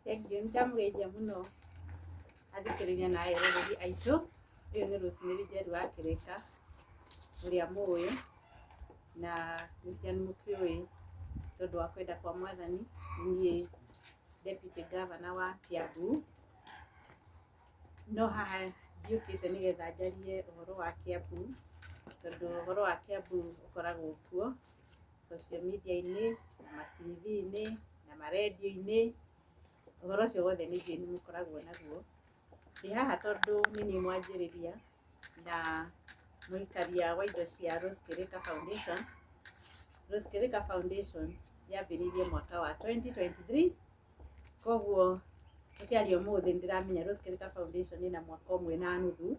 Thengiũ, nĩ ndamũgeithia mũno athikĩrĩria na eroreri aitũ. Ũyũ nĩ Rosemary Njeru wa Kĩrĩka, ũrĩa mũĩ, na ngwĩciria nĩ mũkĩũĩ tondũ wa kwenda kwa Mwathani, nĩ niĩ Deputy Governor wa Kiambu. No haha ndiũkĩte nĩgetha njarie ũhoro wa Kiambu, tondũ ũhoro wa Kiambu ũkoragwo kuo social media-inĩ, na ma TV-inĩ, na marendio-inĩ, ũhoro ũcio wothe nĩ njũĩ nĩ mũkoragwo naguo. Ndĩ haha tondũ nĩ niĩ mwanjĩrĩria na mũikaria wa indo cia Rose Kĩrĩka Foundation. Rose Kĩrĩka Foundation yambĩrĩirie mwaka wa 2023, koguo tũkĩaria ũmũthĩ nĩ ndĩramenya Rose Kĩrĩka Foundation ĩna mwaka ũmwe na nuthu,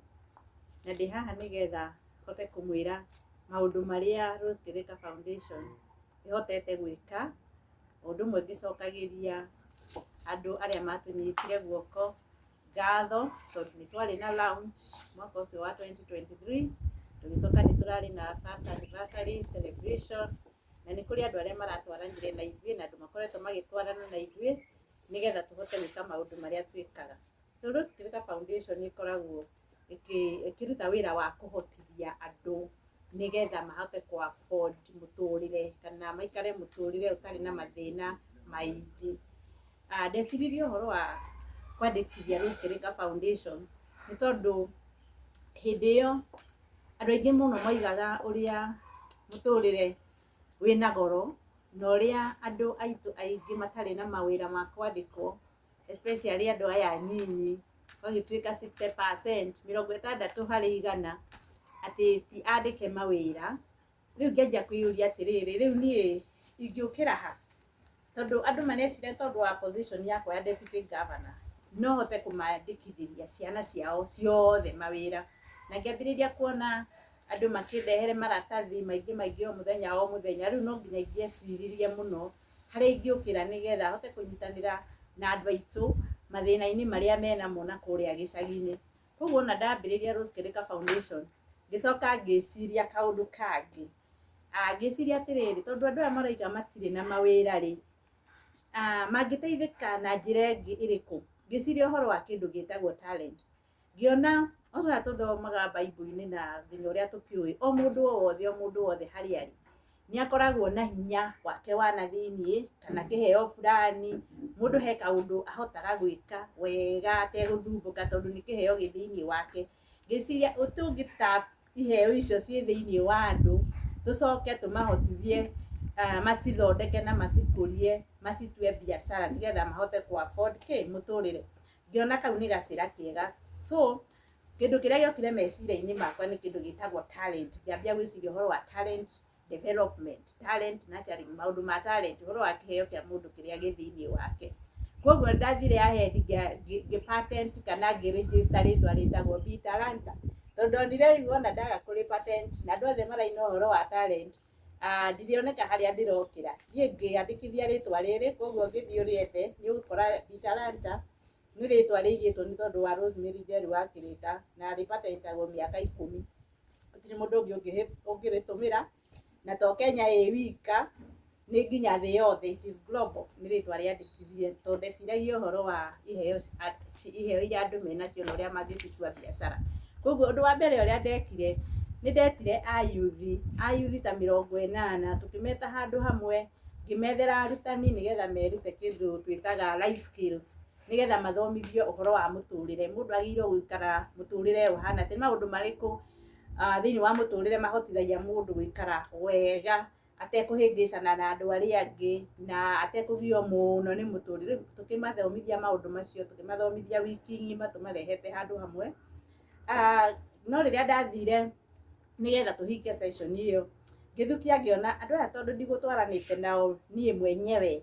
na ndĩ haha nĩgetha hote kũmwĩra maũndũ marĩa Rose Kĩrĩka Foundation ĩhotete gwĩka. O ũndũ ũmwe ngĩcokagĩria andũ arĩa matũnyitire guoko ngatho tondũ nĩ twarĩ na launch mwaka ũcio wa 2023, tũgĩcoka nĩ tũrarĩ na first anniversary celebration, na nĩ kũrĩ andũ arĩa maratwaranire na ithuĩ na andũ makoretwo magĩtwarana na ithuĩ nĩgetha tũhote gwĩka maũndũ marĩa twĩkaga. So Rose Kĩrĩka Foundation ĩkoragwo ĩkĩruta wĩra wa kũhotithia andũ nĩgetha mahote kũ afford mũtũrĩre kana maikare mũtũrĩre ũtarĩ na mathĩna maingĩ. Ndeciririe ũhoro wa kwandĩkithia Rose Kĩrĩka Foundation nĩ tondũ hĩndĩ ĩyo andũ aingĩ mũno maugaga ũrĩa mũtũrĩre wĩna goro na ũrĩa andũ aitũ aingĩ matarĩ na mawĩra ma kwandĩkwo, especially andũ aya anyinyi, gwagĩtuĩka 60%, 60%, atĩ ti andĩke mawĩra. Rĩu ngĩanjia kwĩyũria atĩrĩrĩ, rĩu niĩ ingĩũkĩra ha? Tondũ andũ mareciria tondũ wa position yakwa ya deputy governor no hote kũmandĩkithĩria ciana ciao ciothe mawĩra. Na ngĩambĩrĩria kuona andũ makĩndehere maratathi maingĩ maingĩ o mũthenya o mũthenya. Rĩu no nginya ingĩeciririe mũno harĩa ingĩũkĩra nĩgetha hote kũnyitanĩra na andũ aitũ mathĩna-inĩ marĩa menamo na kũrĩa gĩcagi-inĩ. Koguo ona ndambĩrĩria Rose Kĩrĩka Foundation, ngĩcoka ngĩciria kaũndũ kangĩ. Ngĩciria atĩrĩrĩ, tondũ andũ aya marauga matirĩ na mawĩra rĩ, mangĩteithĩka na njĩra ĩngĩ ĩrĩkũ? Ngĩciria ũhoro wa kĩndũ gĩtagwo talent. Ngĩona o ta ũrĩa tũthomaga Bible-inĩ na nginya ũrĩa tũkĩũĩ, o mũndũ o wothe, o mũndũ wothe harĩa arĩ, nĩ akoragwo na hinya wake wa na thĩiniĩ kana kĩheo fulani. Mũndũ he kaũndũ ahotaga gwĩka wega ategũthumbũka tondũ nĩ kĩheo gĩ thĩiniĩ wake. Ngĩciria tũngĩ tap iheo icio ciĩ thĩiniĩ wa andũ, tũcoke tũmahotithie macithondeke na macikũrie, macitue biacara nĩgetha mahote kũ afford kĩ mũtũrĩre. Ngĩona kau nĩ gacĩra kega. So kĩndũ kĩrĩa gĩokire meciria-inĩ makwa nĩ kĩndũ gĩtagwo talent. Ngĩambia gwĩciria ũhoro wa talent development, talent nurturing, maũndũ ma talent, ũhoro wa kĩheo kĩa mũndũ kĩrĩa gĩ thĩiniĩ wake. Koguo ndathire ahead ngĩ patent kana ngĩ register rĩtwa rĩtagwo Be Talanta. Tondũ ndonire rĩu ona ndaga kũrĩ patent na andũ othe maraina ũhoro wa talent, ndirĩoneka harĩa ndĩrokĩra. Niĩ ngĩandĩkithia rĩtwa rĩrĩ, koguo ũngĩthiĩ ũrĩethe nĩ ũgũkora Be Talanta nĩ rĩtwa rĩigĩtwo nĩ tondũ wa Rosemary Njeru wa Kĩrĩka na rĩpatentagwo mĩaka 10. Gũtirĩ mũndũ ũngĩ ũngĩrĩtũmĩra, na to Kenya ĩ wika, nĩ nginya thĩ yothe, it is global, nĩ rĩtwa rĩandĩkithie tondũ ndeciragia ũhoro wa iheo, iheo iria andũ menacio na ũrĩa mangĩcitua biacara. Koguo ũndũ wa mbere ũrĩa ndekire, nĩ ndetire ayuthi ta 80, tũkĩmeta handũ hamwe, ngĩmethera arutani nĩgetha merute kĩndũ twĩtaga life skills, nĩgetha mathomithio ũhoro wa mũtũrĩre. Mũndũ agĩrĩirwo gũikara mũtũrĩre ũhana atĩa, nĩ maũndũ marĩkũ thĩiniĩ wa mũtũrĩre mahotithagia mũndũ gũikara wega atekũhĩngĩcana na andũ arĩa angĩ na atekũgio mũno nĩ mũtũrĩre. Rĩu tũkĩmathomithia maũndũ macio, tũkĩmathomithia wiki ng'ima tũmarehete handũ hamwe. No rĩrĩa ndathire nĩgetha tũhinge session ĩyo, ngĩthukia ngĩona andũ aya tondũ ndigũtwaranĩte nao niĩ mwenyewe,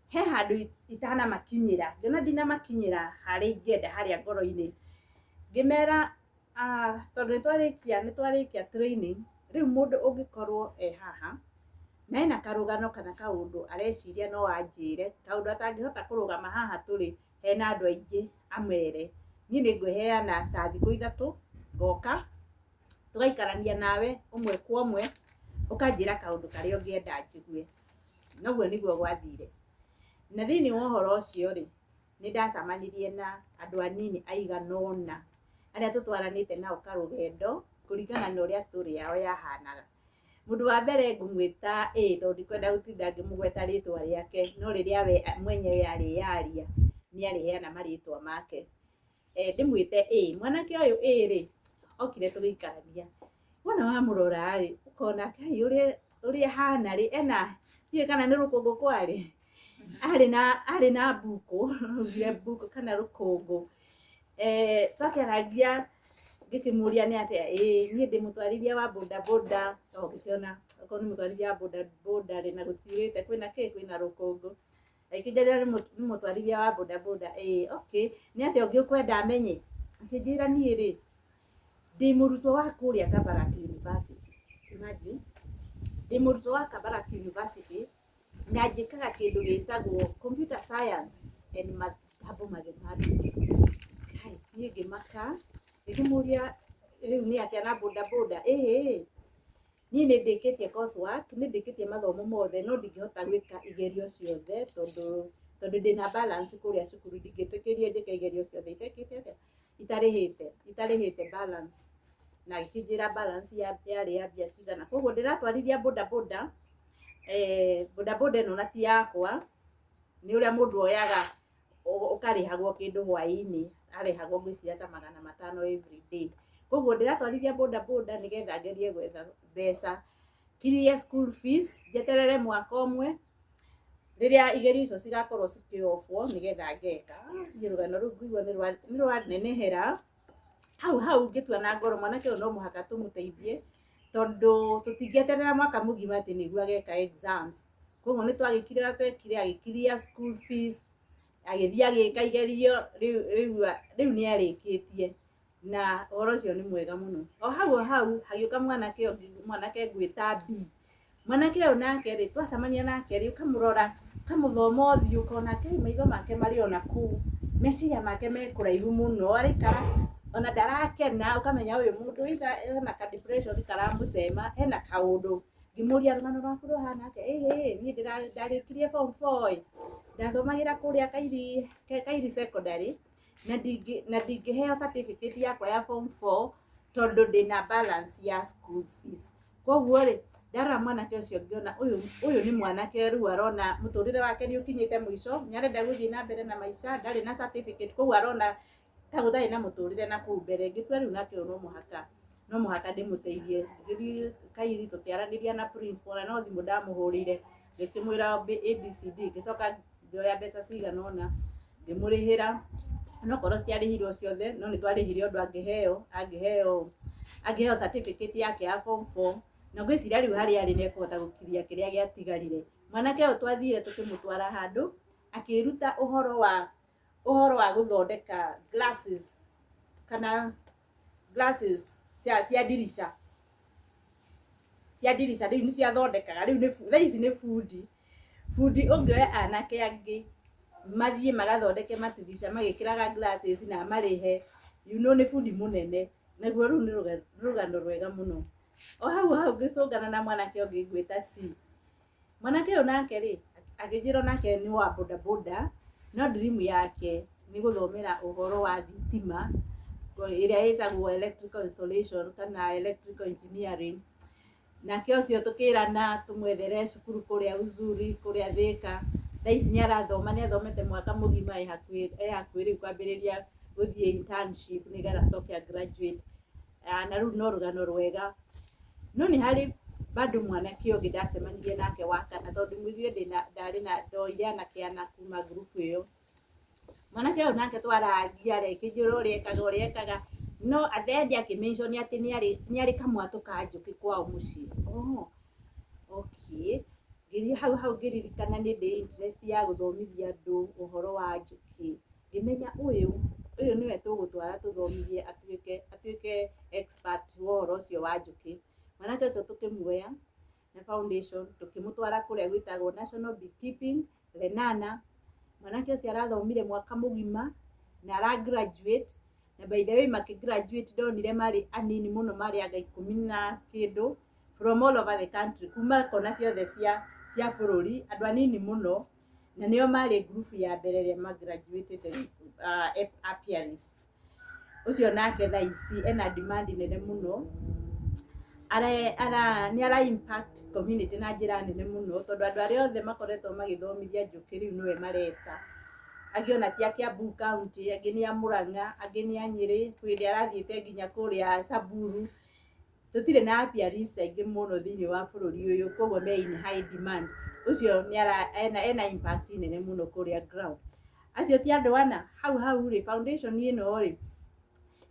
he handũ itanamakinyĩra. Ngĩona ndinamakinyĩra harĩa ingĩenda harĩa ngoro-inĩ, ngĩmera tondũ nĩ twarĩkia training, rĩu mũndũ ũngĩkorwo e haha na ena karũgano kana kaũndũ areciria no anjĩre, kaũndũ atangĩhota kũrũgama haha tũrĩ hena andũ aingĩ amere, niĩ nĩ ngwĩheana ta thikũ 3, ngoka tũgaikarania nawe ũmwe kwa ũmwe, ũkanjĩra kaũndũ karĩa ũngĩenda njigue. Noguo nĩguo gwathire. Na thĩinĩ wa ũhoro ũcio rĩ, Nĩ ndacemanirie na andũ anini aigana ũna arĩa tũtwaranĩte nao karũgendo kũringana na ũrĩa story yao yahanaga. Mũndũ wa mbere ngũmwĩta A tondũ ndikwenda gũtinda ngĩmũgweta rĩtwa rĩake, no rĩrĩa we mwenyewe arĩyaria nĩ arĩheana marĩtwa make. Ndĩmwĩte A. Mwanake ũyũ A rĩ, okire tũgĩikarania. Wona wamũrora rĩ, ũkona Ngai ũrĩa ahana rĩ, ena, ndiũĩ kana nĩ rũkũngũ kwarĩ, arĩ na mbũkũ, augire mbũkũ kana rũkũngũ. Twakĩarangia ngĩkĩmũria nĩ atĩa, ĩĩ niĩ ndĩ mũtwarithia wa boda boda. O ngĩkĩona okorwo nĩ mũtwarithia wa boda boda rĩ, na gũtiurĩte, kwĩna kĩ, kwĩna rũkũngũ. Akĩnjĩra nĩ mũtwarithia wa boda boda. Ĩĩ, okay, nĩ atĩa ũngĩ ũkwenda amenye? Akĩnjĩra niĩ rĩ, ndĩ mũrutwo wa kũrĩa Kabarak University. Imagine, ndĩ mũrutwo wa Kabarak University na njĩkaga kĩndũ gĩtagwo computer science and double mathematics. Kai, niĩ ngĩmaka, ngĩkĩmũria rĩu nĩ atĩa na boda boda? Ĩhĩ, niĩ nĩ ndĩkĩtie course work, nĩ ndĩkĩtie mathomo mothe, no ndingĩhota gwĩka igerio ciothe tondũ ndĩna balance kũrĩa cukuru, ndingĩtĩkĩrio njĩke igerio ciothe itekĩte atĩa, itarĩhĩte balance. Na agĩkĩnjĩra balance yarĩ ya mbia cigana. Koguo ndĩratwarithia boda boda, boda boda ĩno na ti yakwa, nĩ ũrĩa mũndũ oyaga ũkarĩhagwo kĩndũ hwaĩ-inĩ, arĩhagwo ngwĩciria ta 500 every day. Koguo ndĩratwarithia boda boda nĩgetha ngerie gwetha mbeca clear school fees, njeterere mwaka ũmwe rĩrĩa igerio icio cigakorwo cikĩobwo nĩgetha ngeka. Niĩ rũgano rũu ngũigua nĩ rwanenehera hau hau. Ngĩtua na ngoro mwanake ũyũ no mũhaka tũmũteithie, tondũ tũtingĩeterera mwaka mũgima atĩ nĩguo ageka exams. Koguo nĩ twagĩkire ũrĩa twekire, agĩ-clear school fees, agĩthiĩ agĩka igerio. Rĩu nĩ arĩkĩtie na ũhoro ũcio nĩ mwega mũno. O hau o hau hagĩũka mwanake ũngĩ, mwanake ngwĩta B. Mwanake ũyũ nake rĩ, twacemania nake rĩ, ũkamũrora, ũkamũthoma ũthiũ, ũkona Ngai, maitho make marĩ ona kũu, meciria make me kũraihu mũno, araikara ona ndarakena. Ũkamenya ũyũ mũndũ either ena ka depression karamũcema, ena kaũndũ. Ngĩmũria, "Rũgano rwaku rũhana atĩa?" "Ĩhĩ, niĩ ndarĩkirie form four ĩ, ndathomagĩra kũrĩa Kairi Secondary na ndingĩheo certificate yakwa ya form four tondũ ndĩna balance ya school fees." Koguo rĩ, ndarora mwanake ũcio ngĩona ũyũ nĩ mwanake rĩu arona mũtũrĩre wake nĩ ũkinyĩte mũico, nĩ arenda gũthiĩ na mbere na maica, ndarĩ na certificate, koguo arona ta gũtarĩ na mũtũrĩre na kũu mbere. Ngĩtua rĩu nake ũyũ no mũhaka ndĩmũteithie. Ngĩthiĩ Kairi, tũkĩaranĩria na principal, na no thimũ ndamũhũrĩire, ngĩkĩmwĩra ABCD. Ngĩcoka ngĩoya mbeca cigana ũna ngĩmũrĩhĩra, onokorwo citiarĩhirwo ciothe, no nĩ twarĩhire ũndũ angĩheo certificate yake ya form four, na ngwĩciria rĩu harĩa arĩ nĩ ekũhota gũkiria kĩrĩa gĩatigarire. Mwanake ũyũ twathire tũkĩmũtwara handũ akĩruta ũhoro wa gũthondeka glasses kana glasses cia ndirica. Rĩu nĩcio athondekaga rĩu nĩ thaa ici nĩ bundi ũngĩoya anake angĩ mathiĩ magathondeke matirica magĩkĩraga glasses na marĩhe, nĩ bundi mũnene. Naguo rũu nĩ rũgano rwega mũno. O hau hau ngĩcũngana na mwanake ũngĩ ngwĩta C. Mwanake ũyũ nake rĩ, akĩnjĩra nake nĩ wa boda boda, no dream yake nĩ gũthomera ũhoro wa thitima ĩrĩa ĩtagwo electrical installation kana electrical engineering. Nake ũcio tũkĩrana tũmwethere cukuru kũrĩa Uzuri, kũrĩa Thĩka. Thaa ici nĩ arathoma, nĩ athomete mwaka mũgima, e hakuhĩ rĩu kwambĩrĩria gũthiĩ internship nĩgetha acoke a graduate. Na rĩu no rũgano rwega. No nĩ harĩ bado mwanake ũngĩ ndacemanirie nake wa kana, tondũ mwĩrire ndĩna ndarĩ na ndoire anake ana kuma ngurubu ĩyo. Mwanake ũyũ nake twaragia rĩ, akĩnjĩra ũrĩa ekaga, no at the end akĩ-mention atĩ nĩ arĩ kamwatũ ka njũkĩ kwao mũciĩ. Oh, okay, ngĩthiĩ hau hau ngĩririkana nĩ ndĩ interest ya gũthomithia andũ ũhoro wa njũkĩ. Ngĩmenya ũyũ nĩwe tũgũtwara tũthomithie atuĩke expert wa ũhoro ũcio wa njũkĩ. Mwanake ũcio tũkĩmuoya na foundation, tũkĩmũtwara kũrĩa gwĩtagwo National Beekeeping Lenana. Mwanake ũcio arathomire mwaka mũgima na ara graduate. Na by the way, makĩ graduate ndonire marĩ anini mũno, marĩ anga 10 na kĩndũ from all over the country, kuma kona ciothe cia bũrũri, andũ anini mũno. Na nĩo marĩ group ya mbere ĩrĩa magraduatĩte apiarists. Ũcio nake thaa ici ena demand nene mũno, nĩ ara impact community na njĩra nene mũno, tondũ andũ arĩa othe makoretwo magĩthomithia njũkĩ rĩu nĩwe mareta. Angĩ ona ti a Kiambu County, angĩ nĩ a Murang'a, angĩ nĩ a Nyĩrĩ, kwĩ hĩndĩ arathiĩte nginya kũrĩa Samburu. Tũtirĩ na apiarists aingĩ mũno thĩinĩ wa bũrũri ũyũ, koguo me in high demand. Ũcio nĩ ara ena impact nene mũno kũrĩa ground. Acio ti andũ ana hau hau rĩ, foundation ĩno rĩ,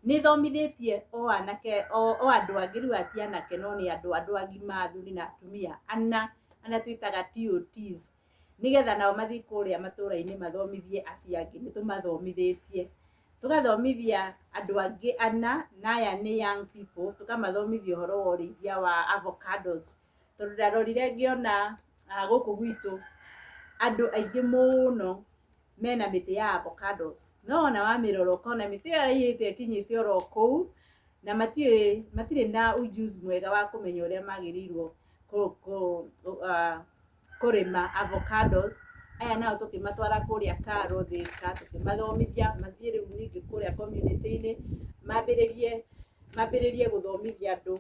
nĩ ĩthomithĩtie o anake o andũ angĩ, rĩu ti anake no nĩ andũ agima, athuri na atumia ana, arĩa twĩtaga TOTs, nĩgetha nao mathiĩ kũrĩa matũra-inĩ mathomithie acio angĩ. Nĩ tũmathomithĩtie, tũgathomithia andũ angĩ ana, na aya nĩ young people, tũkamathomithia ũhoro wa ũrĩithia wa avocados, tondũ ndarorire ngĩona gũkũ gwitũ andũ aingĩ mũno mena mĩtĩ ya avocados, no ona wamĩrora ũkona mĩtĩ ĩyo ĩraihĩte ĩkinyĩte oro kũu, na matirĩ na ujuzi mwega wa kũmenya ũrĩa magĩrĩirwo kũrĩma avocados. Aya nao tũkĩmatwara kũrĩa Karo Thika, tũkĩmathomithia mathiĩ rĩu ningĩ kũrĩa community-inĩ mambĩrĩrie gũthomithia andũ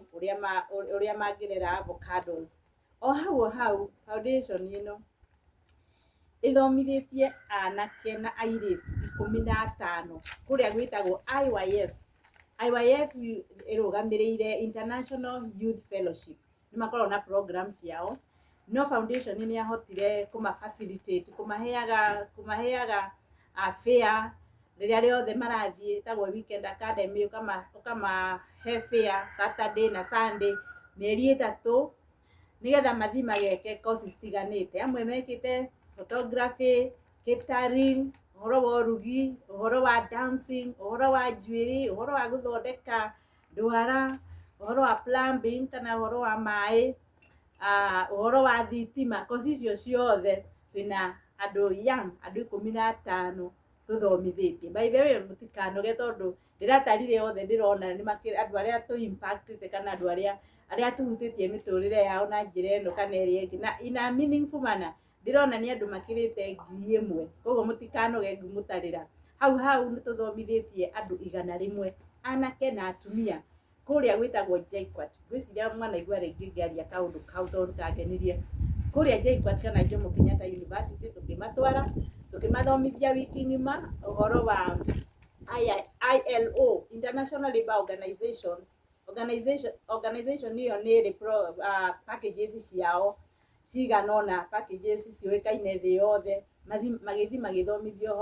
ũrĩa mangĩrera avocados. O hau o hau, foundation ĩno ĩthomithĩtie anake na airĩtu 15 kũrĩa gwĩtagwo IYF. IYF ĩrũgamĩrĩire International Youth Fellowship. Nĩ makoragwo na program ciao, no foundation nĩ yahotire kũma facilitate, kũmaheaga fare rĩrĩa rĩothe marathiĩ, ĩtagwo Weekend Academy, ũkamahe fare Saturday na Sunday mĩeri 3, nĩgetha mathiĩ mageke courses citiganĩte. Amwe mekĩte photography, catering, ũhoro wa ũrugi, ũhoro wa dancing, ũhoro wa njuĩrĩ, ũhoro wa gũthondeka ndwara, ũhoro wa plumbing kana ũhoro wa maĩ, ũhoro wa thitima. Koci icio ciothe twĩna andũ young, andũ 15 tũthomithĩtie. By the way, mũtikanoge, tondũ ndĩratarire othe, ndĩrona nĩ andũ arĩa tũ impactĩte kana andũ arĩa tũhutĩtie mĩtũrĩre yao na njĩra ĩno kana ĩrĩa ĩngĩ na in a meaningful manner, ndĩrona nĩ andũ makĩrĩte 1000. Koguo mũtikanoge ngĩmũtarĩra. Hau hau nĩ tũthomithĩtie andũ 100, anake na atumia, kũrĩa gwĩtagwo JKUAT. Ngwĩciria mwanaigua rĩngĩ ngĩaria kaũndũ kau tondũ kangenirie. Kũrĩa JKUAT kana Jomo Kenyatta University, tũkĩmatwara tũkĩmathomithia wiki ng'ima ũhoro wa ILO, International Labour Organizations organization. Ĩyo nĩ ĩrĩ packages ciao cigana ũna, packages ciũĩkaine thĩ yothe. Magĩthiĩ magĩthomithio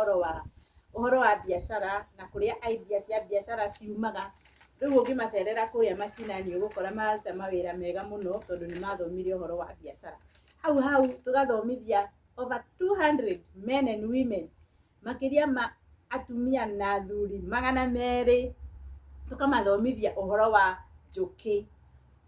ũhoro wa biacara na kũrĩa idea cia biacara ciumaga. Rĩu ũngĩmacerera kũrĩa macinani, ũgũkora maruta mawĩra mega mũno, tondũ nĩ mathomire ũhoro wa biacara. Hau hau tũgathomithia over 200 men and women, makĩria ma atumia na athuri 200, tũkamathomithia ũhoro wa njũkĩ,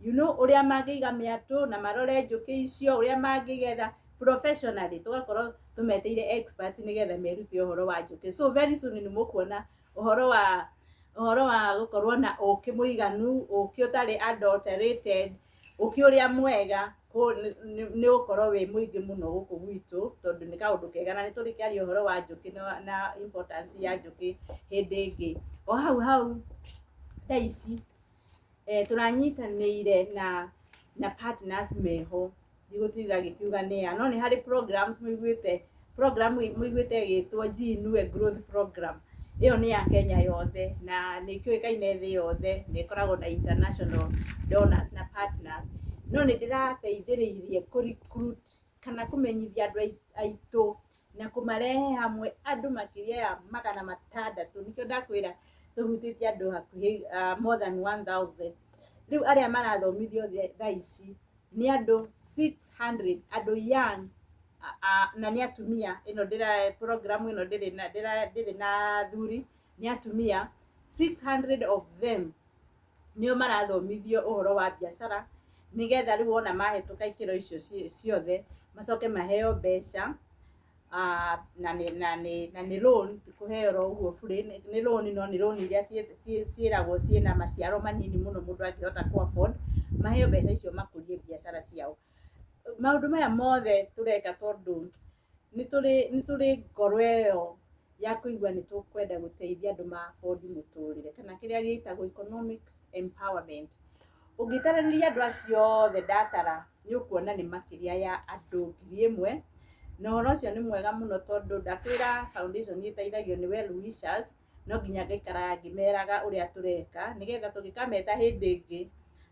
ũrĩa mangĩiga mĩatũ na marore njũkĩ icio, ũrĩa mangĩgetha professionally. Tũgakorwo tũmetĩire expert nĩgetha merute ũhoro wa njũkĩ. So very soon nĩ mũkuona ũhoro wa gũkorwo na ũkĩ mũiganu, ũkĩ ũtarĩ adulterated, ũkĩ ũrĩa mwega nĩ ũgũkorwo wĩ mũingĩ mũno gũkũ gwitũ, tondũ nĩ kaũndũ kega. Na nĩ tũrĩkĩaria ũhoro wa njũkĩ na importance ya njũkĩ hĩndĩ ĩngĩ. O hau hau, thaa ici tũranyitanĩire na partners meho, ndigũtinda ngĩkiuga nĩa, no nĩ harĩ programs mũiguĩte, program mũiguĩte ĩgĩtwo Jiinue Growth Program. Ĩyo nĩ ya Kenya yothe na nĩ kĩũĩkaine thĩ yothe, nĩ ĩkoragwo na international donors na partners, no nĩ ndĩrateithĩrĩirie kũ recruit kana kũmenyithia andũ aitũ na kũmarehe hamwe, andũ makĩria ya 600. Nĩkĩo ndakwĩra tũhutĩtie andũ hakuhĩ more than 1000. Rĩu arĩa marathomithio thaa ici nĩ andũ 600, andũ young na nĩ atumia. Ĩno ndĩra program ĩno ndĩrĩ na athuri, nĩ atumia. 600 of them nĩo marathomithio ũhoro wa biacara, nĩgetha rĩu wona mahĩtũka ikĩro icio ciothe, macoke maheo mbeca, na nĩ loan, ti kũheo oro ũguo bure, nĩ loan, no nĩ loan iria ciĩragwo ciĩna maciaro manini mũno mũndũ angĩhota kũ afford. Maheo mbeca icio makũrie biacara ciao. Maũndũ maya mothe tũreka tondũ Nĩ tũrĩ ngoro ĩyo ya kũigua nĩ tũkwenda gũteithia andũ ma afford mũtũrĩre, kana kĩrĩa gĩtagwo economic empowerment. Ũngĩtaranĩria andũ acio othe ndatara, nĩ ũkuona nĩ makĩria ya andũ 1,000. Na ũhoro ũcio nĩ mwega mũno, tondũ ndakwĩra foundation ĩteithagio nĩ well wishers. No nginya ngaikaraga ngĩmeraga ũrĩa tũreka, nĩgetha tũngĩkameta hĩndĩ ĩngĩ,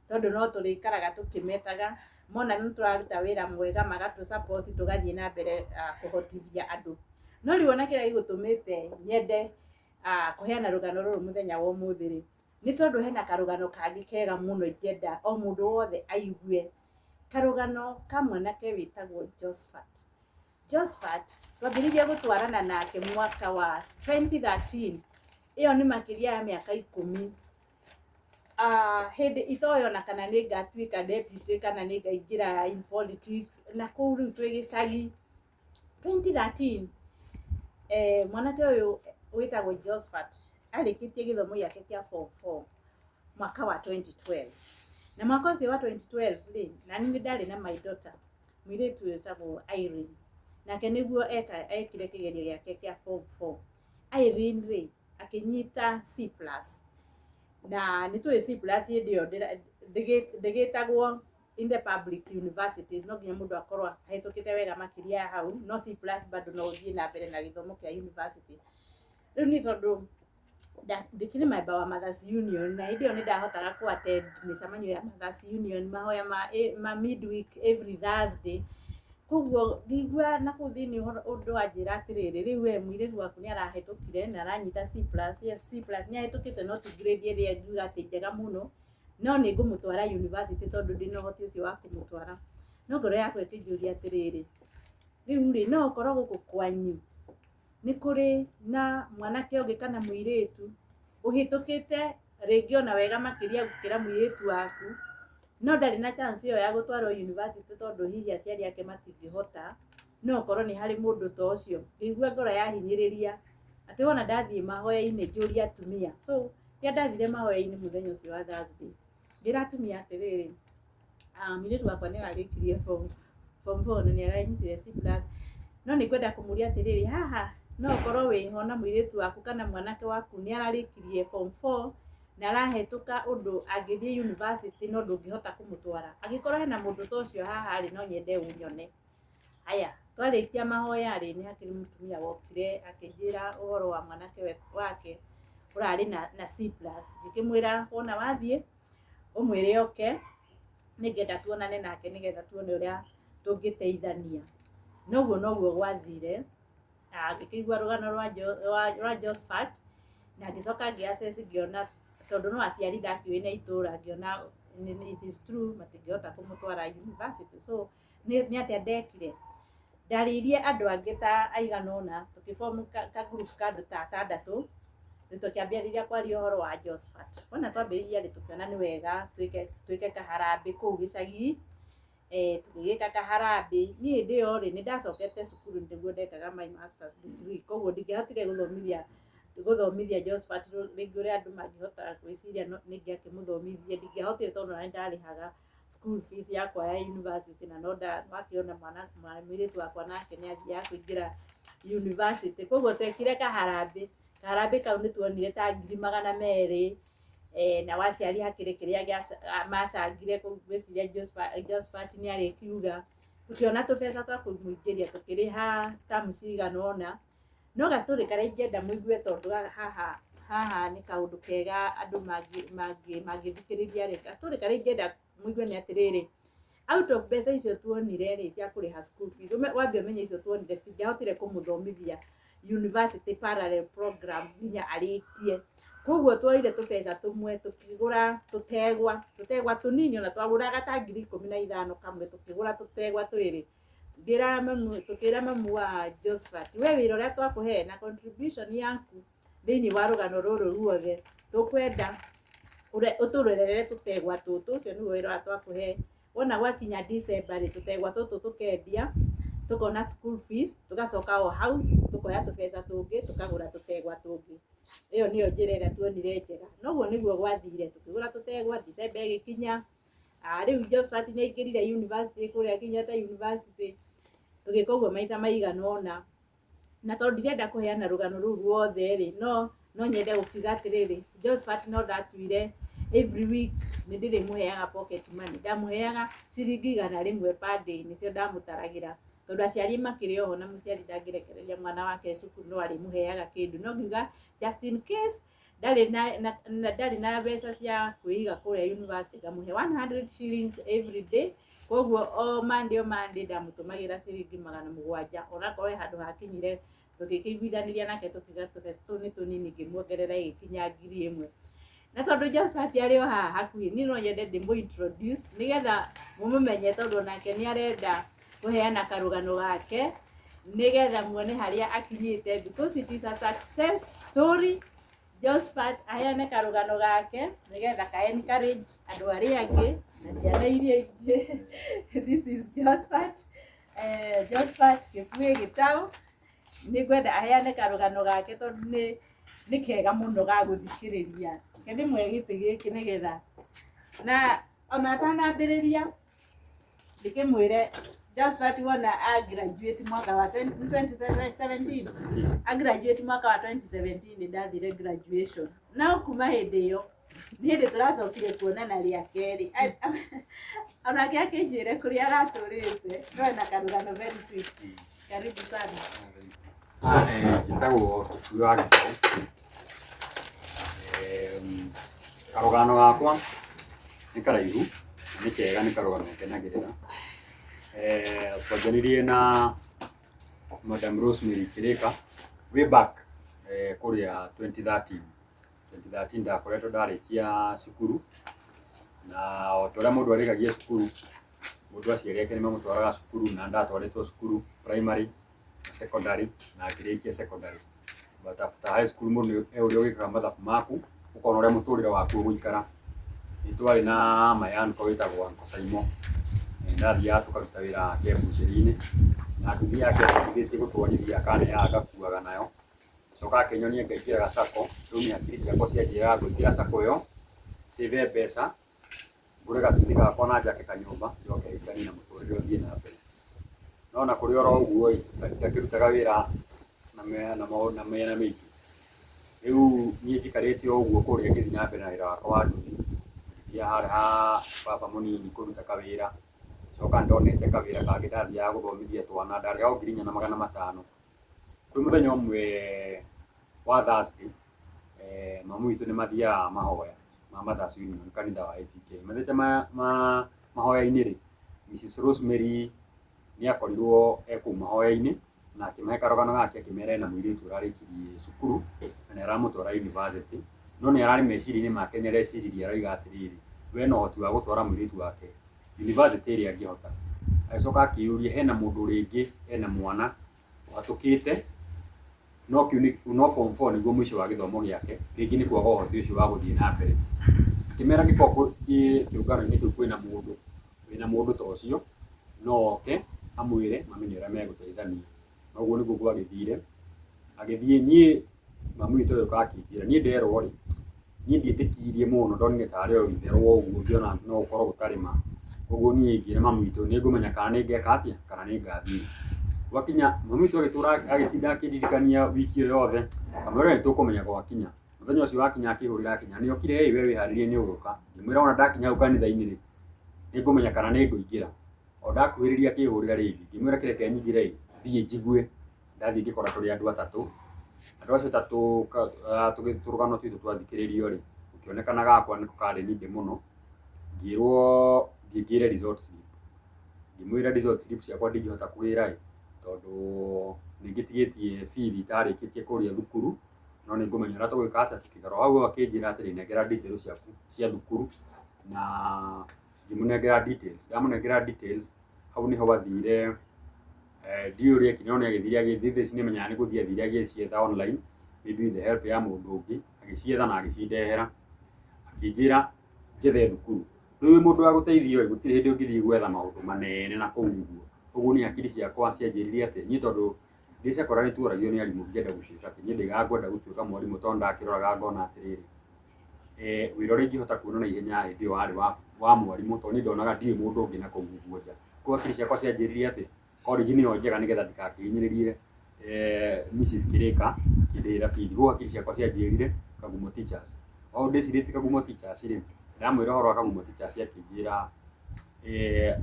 tondũ no tũrĩikaraga tũkĩmetaga, mona nĩ tũraruta wĩra mwega, magatũ support, tũgathiĩ na mbere kũhotithia andũ. No rĩu ona kĩrĩa gĩgũtũmĩte nyende kũheana rũgano rũrũ mũthenya wa ũmũthĩ rĩ, nĩ tondũ hena karũgano kangĩ kega mũno ingĩenda o mũndũ wothe aigue, karũgano ka mwanake wĩtagwo Josephat. Josephat twambĩrĩirie gũtwarana nake mwaka wa 2013. Ĩyo nĩ makĩria ya mĩaka 10. Hĩndĩ itoĩ ona kana nĩ ngatuĩka deputy kana nĩ ngaingĩra in politics na kũu. Rĩu twĩ gĩcagi 2013, mwanake ũyũ wĩtagwo Josephat arĩkĩtie gĩthomo gĩake kĩa form 4 mwaka wa 2012. Na mwaka ũcio wa 2012 rĩ, nani nĩ ndarĩ na my daughter, mũirĩtu wĩtagwo Irene, nake nĩguo ekire kĩgerio gĩake kĩa form 4. Irene rĩ, akĩnyita C+. Na nĩ tũĩ C+ hĩndĩ ĩyo ndĩgĩtagwo in the public universities, no nginya mũndũ akorwo ahĩtũkĩte wega makĩria ya hau, no C+ bado no ũthiĩ na mbere na gĩthomo kĩa university. Rĩu nĩ tondũ ndĩkĩrĩ member wa Mothers Union, na hĩndĩ ĩyo nĩ ndahotaga kũ attend mĩcemanio ya Mothers Union, mahoya ma midweek every Thursday. Koguo ngĩigua na kũu thĩinĩ ũhoro ũndũ wanjĩra atĩrĩrĩ, rĩu we mũirĩtu waku nĩ arahĩtũkire na aranyita C+. Yes, C+, nĩ ahĩtũkĩte, no ti grade ĩrĩa ngiuga atĩ njega mũno, no nĩ ngũmũtwara university tondũ ndĩna ũhoti ũcio wa kũmũtwara. No ngoro yakwa ĩkĩnjũria atĩrĩrĩ, rĩu rĩ, no ũkorwo gũkũ kwanyu nĩ kũrĩ na mwanake ũngĩ kana mũirĩtu ũhĩtũkĩte rĩngĩ ona wega makĩria gũkĩra mũirĩtu waku, no ndarĩ na chance ĩyo ya gũtwarwo university tondũ hihi aciari ake matingĩhota. No ũkorwo nĩ harĩ mũndũ ta ũcio. Ngĩigua ngoro yahinyĩrĩria atĩ wona ndathiĩ mahoya-inĩ njũrie atumia. So rĩrĩa ndathire mahoya-inĩ mũthenya ũcio wa Thursday, ngĩra atumia atĩrĩrĩ, mũirĩtu wakwa nĩ ararĩkirie form 4 na nĩ aranyitire C+, no nĩ ngwenda kũmũria atĩrĩrĩ, haha no ũkorwo wĩho na mũirĩtu waku kana mwanake waku nĩ ararĩkirie form 4 na arahĩtũka ũndũ angĩthiĩ university, no ndũngĩhota kũmũtwara? Angĩkorwo hena mũndũ ta ũcio haha rĩ, no nyende ũnyone. Haya, twarĩkia mahoya rĩ, nĩ hakĩrĩ mũtumia wokire akĩnjĩra ũhoro wa mwanake wake ũrarĩ na C+. Ngĩkĩmwĩra, wona wathiĩ ũmwĩre oke, nĩngenda tuonane nake nĩgetha tuone ũrĩa tũngĩteithania. Noguo noguo gwathire. Ngĩkĩigua rũgano rwa Josephat na ngĩcoka ngĩ assess, ngĩona tondũ no aciari ndakĩũĩ na itũra, ngĩona it is true, matingĩhota kũmũtwara university. So nĩ atĩa ndekire? Ndarĩirie andũ angĩ ta aigana ũna, tũkĩform ka group ka andũ ta atandatũ. Rĩu tũkĩambĩrĩria kwaria ũhoro wa Josephat. Wona twambĩrĩria rĩ, tũkĩona nĩ wega twĩke kaharambĩ kũu gĩcagi. Tũgĩgĩka kaharambĩ. Niĩ hĩndĩ ĩyo rĩ, nĩ ndacokete cukuru nĩguo ndekaga my masters degree, koguo ndingĩahotire gũthomithia Josephat rĩngĩ ũrĩa andũ mangĩhota gwĩciria nĩ ingĩakĩmũthomithirie. Ndingĩahotire tondũ ona nĩ ndarĩhaga school fees yakwa ya university, na no wakĩona mwana mũirĩtu wakwa nake nĩ athiaga kũingĩra university. Koguo twekire kaharambĩ. Kaharambĩ kau nĩ tuonire ta 200,000, na waciari hakĩrĩ kĩrĩa macangire kũu. Ngwĩciria Josephat nĩ arĩkiuga. Tũkĩona tũbeca twa kũmũingĩria, tũkĩrĩha tamu cigana ũna. No gastory karĩa ingĩenda mũigue, tondũ haha nĩ kaũndũ kega andũ mangĩthikĩrĩria rĩ, gastory karĩa ingĩenda mũigue nĩ atĩrĩrĩ, out of mbeca icio tuonire rĩ cia kũrĩha school fees, wambe ũmenye icio tuonire citingĩahotire kũmũthomithia university parallel program nginya arĩkie. Koguo tuoire tũbeca tũmwe tũkĩgũra tũtegwa tũnini, ona twagũraga ta 15,000 kamwe. Tũkĩgũra tũtegwa twĩrĩ. Ngĩra mamu, tũkĩra mamu wa Josephat, we wĩra ũrĩa twakũhe na contribution yaku thĩinĩ wa rũgano rũrũ ruothe, tũkwenda ũtũrerere tũtegwa tũtũ. Ũcio nĩguo wĩra ũrĩa twakũhe. Wona gwakinya December rĩ, tũtegwa tũtũ tũkendia, tũkona school fees, tũgacoka o hau tũkoya tũbeca tũngĩ tũkagũra tũtegwa tũngĩ. Ĩyo nĩyo njĩra ĩrĩa tuonire njega. Noguo nĩguo gwathire, tũkĩgũra tũtegwa. December ĩgĩkinya, rĩu Josephat nĩ aingĩrire university kũrĩa Kenyatta University. Tũgĩka ũguo maita maigana ũna. Na tondũ ndirenda kũheana rũgano rũu ruothe rĩ, no nyende gũkiuga atĩrĩrĩ, Josephat no ndatuire every week nĩ ndĩrĩmũheaga pocket money. Ndamũheaga ciringi 100 per day, nĩcio ndamũtaragĩra, tondũ aciari makĩrĩ oho na mũciari ndangĩrekereria mwana wake cukuru, no arĩmũheaga kĩndũ. No ngiuga just in case ndarĩ na ndarĩ na mbeca cia kwĩiga kũrĩa university, ngamũhe 100 shillings every day. Koguo o Monday, o Monday ndamũtũmagĩra ciringi 700. Onakorwo he handũ hakinyire tũgĩkĩiguithanĩria nake, tũkiuga tũbeca tũu nĩ tũnini, ngĩmuongerera ĩgĩkinya 1000. Na tondũ Josephat arĩ o haha hakuhĩ, niĩ no nyende ndĩmũ introduce nĩgetha mũmũmenye, tondũ onake nĩ arenda kũheana karũgano gake nĩgetha muone harĩa akinyĩte, because it is a success story. Josephat aheane karũgano gake nĩgetha ka encourage andũ arĩa angĩ na ciana iria ingĩ. This is Josephat, Josephat Kĩbuĩ Gĩtaũ. Nĩ ngwenda aheane karũgano gake tondũ nĩ kega mũno ga gũthikĩrĩria. Reke ndĩmũhe gĩtĩ gĩkĩ nĩgetha na ona atanambĩrĩria ndĩkĩmwĩre Josephat wona a graduate mwaka wa 2017, a graduate mwaka wa 2017, nĩ ndathire graduation. No kuma hĩndĩ ĩyo nĩ hĩndĩ tũracokire kuonana rĩa kerĩ. Onake akĩnjĩre kũrĩa aratũrĩte, no ena karũgano very sweet. Karibu sana. Njĩtagwo Kĩbuĩ wa Gĩtaũ. Karũgano gakwa nĩ karaihu na nĩ kega, nĩ karũgano ngenagĩrĩra. Twanjanirie na Madam Rosemary Kĩrĩka way back kũrĩa 2013. 2013 ndakoretwo ndarĩkia cukuru, na o ta ũrĩa mũndũ arĩkagia cukuru, mũndũ aciari ake nĩ mamũtwaraga cukuru, na ndatwarĩtwo cukuru primary na secondary na ngĩrĩkia secondary. But after high school mũndũ he ũrĩa ũgĩkaga mathabu maku, ũkona ũrĩa mũtũrĩre waku ũgũikara. Nĩ twarĩ na my uncle wĩtagwo Uncle Saimo. Ndathiaga tũkaruta wĩra wake mbucĩrĩ-inĩ, na nduthi yake ĩteithĩtie gũtwarithia akaneaga ngakuaga nayo. Coka akĩnyonia ngaingĩraga sacco. Rĩu nĩ hakiri ciakwa cianjĩraga ngũingĩra sacco ĩyo, save mbeca, ngũre gatuthi gakwa na njake kanyũmba, njoke hikanie na mũtũrĩre ũthiĩ na mbere. No na kũrĩ oro ũguo ĩ, ndakĩrutaga wĩra na mĩena mĩingĩ. Rĩu niĩ njikarĩte o ũguo kũrĩa ngĩthiĩ na mbere na wĩra wakwa wa nduthi, ngĩthiaga harĩa ha baba mũnini kũruta kawĩra. Coka nĩndonete kawĩra kangĩ ndathiaga gũthomithia twana, ndarĩhagwo 4500. Kwĩ mũthenya ũmwe wa Thursday, mamu witũ nĩ mathiaga mahoya ma Mothers Union kanitha wa ACK. Mathiĩte mahoya-inĩ rĩ, Mrs Rosemary nĩ akorirwo e kũu mahoya-inĩ na akĩmahe karũgano gake, akĩmera ena mũirĩtu ũrarĩkirie cukuru na nĩ aramũtwara university, no nĩ ararĩ meciria-inĩ make, nĩ areciririe aroiga atĩrĩrĩ, we ena ũhoti wa gũtwara mũirĩtu wake university ĩrĩa angĩhota. Agĩcoka akĩyũria hena mũndũ rĩngĩ ena mwana ũhatũkĩte no kĩu nĩ no form 4 nĩguo mũico wa gĩthomo gĩake, rĩngĩ nĩ kwaga ũhoti ũcio wa gũthiĩ na mbere. Akĩmera angĩkorwo kĩũngano-inĩ kĩu kwĩna mũndũ wĩna mũndũ ta ũcio, no oke amwĩre mamenye ũrĩa megũteithania. Na ũguo nĩguo gwagĩthire. Agĩthiĩ, niĩ mami witũ agĩũka akĩnjĩra, niĩ nderwo rĩ, niĩ ndiĩtĩkirie mũno, ndonire tarĩ o itherũ o ũguo, ngĩona no gũkorwo gũtarĩ ma. Koguo niĩ ngĩra mami witũ nĩ ngũmenya kana nĩ ngeka atĩa, kana nĩ ngathiĩ. Gwakinya mami witũ agĩtũra agĩtinda akĩndirikania wiki ĩyo yothe, kamwĩra nĩ tũkũmenya gwakinya. Mũthenya ũcio wakinya akĩhũrĩra akinya, nĩ okire ĩ we wĩharĩrie nĩ ũgũka. Ngĩmwĩra ona ndakinya hau kanitha-inĩ rĩ, nĩ ngũmenya kana nĩ ngũingĩra. O ndakuhĩrĩria akĩhũrĩra rĩngĩ, ngĩmwĩra kĩreke nyingĩre ĩ, thiĩ njigue. Ndathiĩ ngĩkora tũrĩ andũ atatũ. Andũ acio atatũ tũrũgano twitũ twathikĩrĩrio rĩ, gũkĩonekana gakwa nĩko karĩ ningĩ mũno. Ngĩrwo thiĩ ngĩre result slip. Ngĩmwĩra result slip ciakwa ndingĩhota kũgĩra ĩ, tondũ nĩ ngĩtigĩtie bithi itarĩkĩtie kũrĩa thukuru, no nĩ ngũmenya ũrĩa tũgwĩka atĩa tũkĩgarũra. Hau akĩnjĩra atĩrĩ, nengera details ciaku cia thukuru, na ngĩmũnengera details. Ndamũnengera details, hau nĩho athire, ndiũĩ ũrĩa ekire no nĩ agĩthire agĩthiĩ, thaa ici nĩ menyaga nĩ gũthiĩ athire agĩcietha online, maybe with the help ya mũndũ ũngĩ, agĩcietha na agĩcindehera. Akĩnjĩra njethe thukuru. Rĩu wĩ mũndũ wa gũteithio ĩ, gũtirĩ hĩndĩ ũngĩthiĩ gwetha maũndũ manene na kũu ũguo. Ũguo niĩ hakiri ciakwa cianjĩrire atĩ niĩ tondũ ndĩ cekondari nĩ tuoragio nĩ arimũ ngĩenda gũtuĩka kĩ, niĩ ndaigaga ngwenda gũtuĩka mwarimũ tondũ ndakĩroraga ngona atĩrĩrĩ, wĩra ũrĩa ingĩhota kuona na ihenya hĩndĩ ĩyo warĩ wa mwarimũ, tondũ niĩ ndonaga ndirĩ mũndũ ũngĩ na kũu ũguo nja. Koguo hakiri ciakwa cianjĩrire atĩ College nĩyo njega nĩgetha ndikakĩhinyĩrĩrie Mrs. Kirika akĩndĩhĩra bithi. Koguo hakiri ciakwa cianjĩrire Kagumo Teachers. O ndĩcirĩtie Kagumo Teachers rĩ, ndamwĩra ũhoro wa Kagumo Teachers akĩnjĩra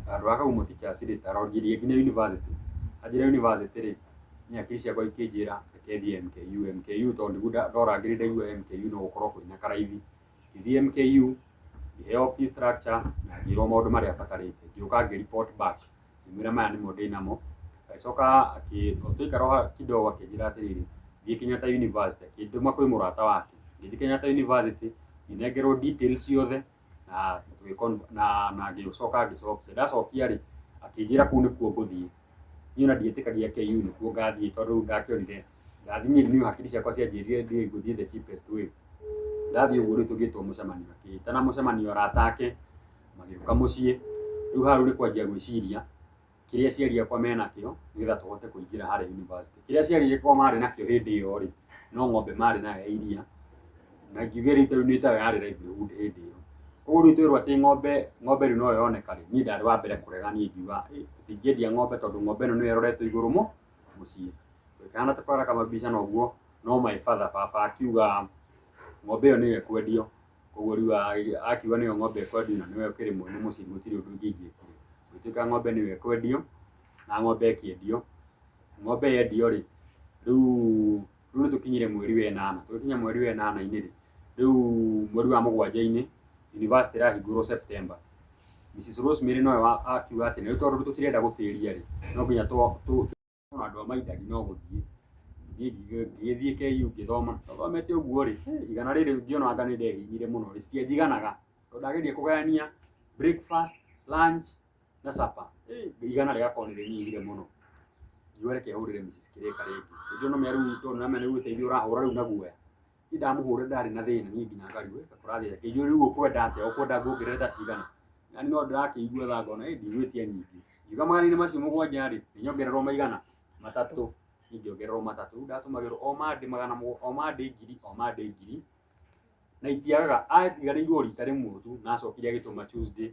handũ ha Kagumo Teachers rĩ, ta rongirie nginya university. Anjĩra university rĩ, niĩ hakiri ciakwa ikĩnjĩra reke thiĩ MKU. MKU tondũ nĩguo ndorangĩrĩria ndaigua MKU no gũkorwo kwĩna karaithi. Ngĩthiĩ MKU, ngĩheo fee structure na ngĩrwo maũndũ marĩa batarĩte. Ngĩũka ngĩ report back, ngĩmwĩra maya nĩmo ndĩnamo. Agĩcoka twaikara o kidogo akĩnjĩra atĩrĩrĩ, thiĩ Kenyatta University, akĩndũma kwĩ mũrata wake. Ngĩthiĩ Kenyatta University, ngĩnengerwo details ciothe na na ngĩcoka ngĩcokia. Ndacokia rĩ, akĩnjĩra kũu nĩkuo ngũthiĩ. Niĩ ona ndietĩkagia KU nĩkuo ngathiĩ tondũ rĩu ndakĩonire ndathiĩ niĩ hakiri ciakwa cianjĩrire thiĩ ngũthiĩ the cheapest way. Ndathiĩ ũguo rĩu tũgĩtwo mũcemanio, akĩĩtana mũcemanio arata ake magĩũka mũciĩ. Rĩu haha rĩu nĩ kwanjia gwĩciria kĩrĩa aciari akwa menakĩo nĩgetha tũhote kũingĩra harĩa university. Kĩrĩa aciari akwa marĩ nakĩo hĩndĩ ĩyo rĩ, no ng'ombe marĩ nayo ya iria, na ngiuge rĩu tarĩu nĩ tayo yarĩ livelihood hĩndĩ ĩyo. Koguo rĩu twerwo atĩ ng'ombe rĩu no yoneka rĩ, niĩ ndarĩ wa mbere kũrega niĩ ngiuga tũtingĩendia ng'ombe tondũ ng'ombe ĩno nĩyo ĩroretwo igũrũ mũciĩ. Tũkĩhana tũkora kamabicana ũguo, no my father, baba akiuga ng'ombe ĩyo nĩyo ĩkwendio. Koguo rĩu akiuga nĩyo ng'ombe ĩkwendio na nĩwe ũkĩrĩ mwene mũciĩ gũtirĩ ũndũ ũngĩ ingĩekire. Gũgĩtuĩka ng'ombe nĩyo ĩkwendio na ng'ombe ĩkĩendio. Ng'ombe yendio rĩ, rĩu nĩ tũkinyire mweri wa ĩnana. Tũgĩkinya mweri wa ĩnana-inĩ rĩ, rĩu mweri wa mũgwanja-inĩ university ĩrahingũrwo September. Mrs. Rosemary nowe akiuga atĩ rĩu tondũ tũtirenda gũtĩria rĩ, no nginya na andũ a maindagi no gũthiĩ. Niĩ ngĩgĩthiĩ KU ngĩthoma. Thomete ũguo rĩ, igana rĩrĩ ngĩona anga nĩ ndehinyire mũno rĩ, citianjiganaga. Tondũ ndageria kũgayania breakfast, lunch na supper, igana rĩgakorwo nĩ rĩnyihire mũno. Ngiuga reke hũrĩre Mrs. Kireka rĩngĩ. Rĩngĩ ona rĩu tondũ nĩ ũteithio ũrahũra rĩu na guoya. Niĩ ndamũhũrĩra ndarĩ na thĩna niĩ nginya ngarigwo kũrathiĩ atĩa. Akĩnjũria rĩu ũkwenda atĩa, ũkwenda nguongerere ta cigana? Na niĩ no ndĩrakĩigua tha ngona ndigwĩtia nyingĩ. Ngiuga magana-inĩ macio mũgwanja rĩ, nĩ nyongererwo maigana matatũ. Niĩ ngĩongererwo matatũ. Rĩu ndatũmagĩrwo o Monday magana o Monday ngiri, o Monday ngiri. Na itiagaga, atigarĩirwo rita rĩmwe tu na acokire agĩtũma Tuesday